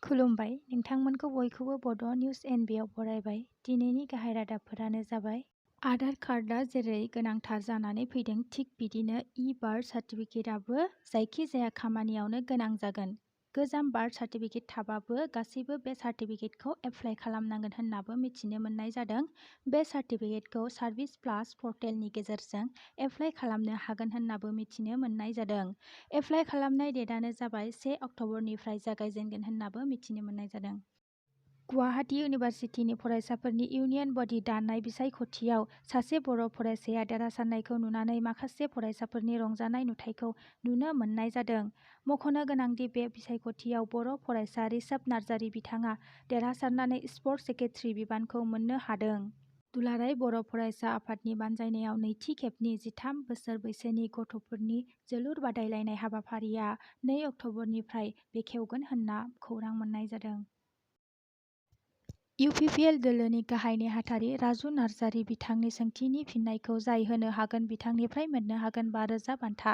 खुलुमबाय नोंथांमोनखौ बयखौबो बड' निउज एनबिआव बरायबाय। दिनैनि गाहाय रादाबफोरानो जाबाय आधार कार्डआ जेरै गोनांथार जानानै फैदों थिग बिदिनो इ-बार्थ सार्टिफिकेटआबो जायखिजाया खामानियावनो गोनां जागोन। गोजाम बार्थ सार्टिफिकेट थाबाबो गासैबो बे सार्टिफिकेटखौ एप्लाइ खालामनांगोन होन्नाबो मिथिनो मोननाय जादों। बे सार्टिफिकेटखौ सार्भिस प्लास पर्टेलनि गेजेरजों एप्लाइ खालामनो हागोन होन्नाबो मिथिनो मोननाय जादों। एप्लाइ खालामनाय डेटआनो जाबाय 1 अक्ट'बरनिफ्राय जागायजेनगोन होन्नाबो मिथिनो मोननाय जादों। गुवाहाटी इउनिभार्सिटिनि फरायसाफोरनि इउनियन बडी दानाय बिसायख'थियाव सासे बर' फरायसाया देरहासारनायखौ नुनानै माखासे फरायसाफोरनि रंजानाय नुथायखौ नुनो मोननाय जादों। मख'नो गोनांदि बे बिसायख'थियाव बर' फरायसा ऋषभ नार्जारी बिथाङा देरहासारनानै स्पर्टस सेक्रेटारि बिबानखौ मोननो हादों। दुलाराय बर' फरायसा आफादनि बानजायनायाव नैथि खेबनि 13 बोसोर बैसोनि गथ'फोरनि जोलुर बादायलायनाय हाबाफारिया 2 अक्ट'बरनिफ्राय बेखेवगोन होनना खौरां मोननाय जादों। इउपिपिएल दोलोनि गाहाय नेहाथारि राजु नार्जारी बिथांनि सोंथिनि फिननायखौ जाय होनो हागोन बिथांनिफ्राय मोननो हागोन 5,000 बान्था।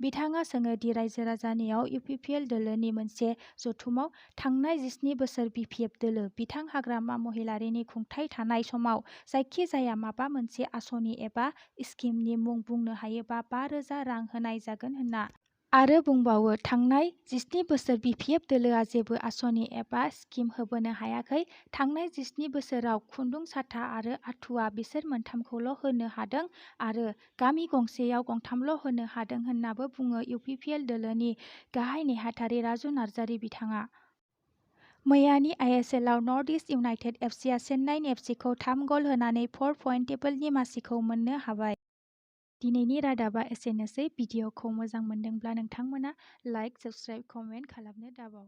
बिथाङा सोङो दि रायजो राजानियाव इउपिपिएल दोलोनि मोनसे जथुमाव थांनाय 17 बोसोर बिपिएफ दोलो बिथां हाग्रामा महिलारीनि खुंथाय थानाय समाव जायखि जाया माबा मोनसे आसनि एबा स्किमनि मुं बुंनो हायोबा 5,000 रां होनाय जागोन होनना। आरो बुंबावो थांनाय 17 बोसोर बिपिएफ दोलोआ जेबो आसनि एबा स्किम होबोनो हायाखै। थांनाय 17 बोसोराव खुन्दुं साथा आरो आथुवा बिसोर मोनथामखौल' होनो हादों आरो गामि गंसेयाव गंथामल' होनो हादों होन्नाबो बुङो इउपिपिएल दोलोनि गाहाय नेहाथारि राजु नार्जारी बिथाङा। मैयानि आइएसएलआव नर्थ इस्ट इउनाइटेड एफसिआ चेन्नाइन एफसिखौ 3 गल होनानै 4 पइन्ट टेबोलनि मासिखौ मोननो हाबाय। दिनैनि रादाबा एसेनोसै। भिडिअखौ मोजां मोनदोंब्ला नोंथांमोना लाइक, साबस्क्राइब, कमेन्ट खालामनो दाबाव।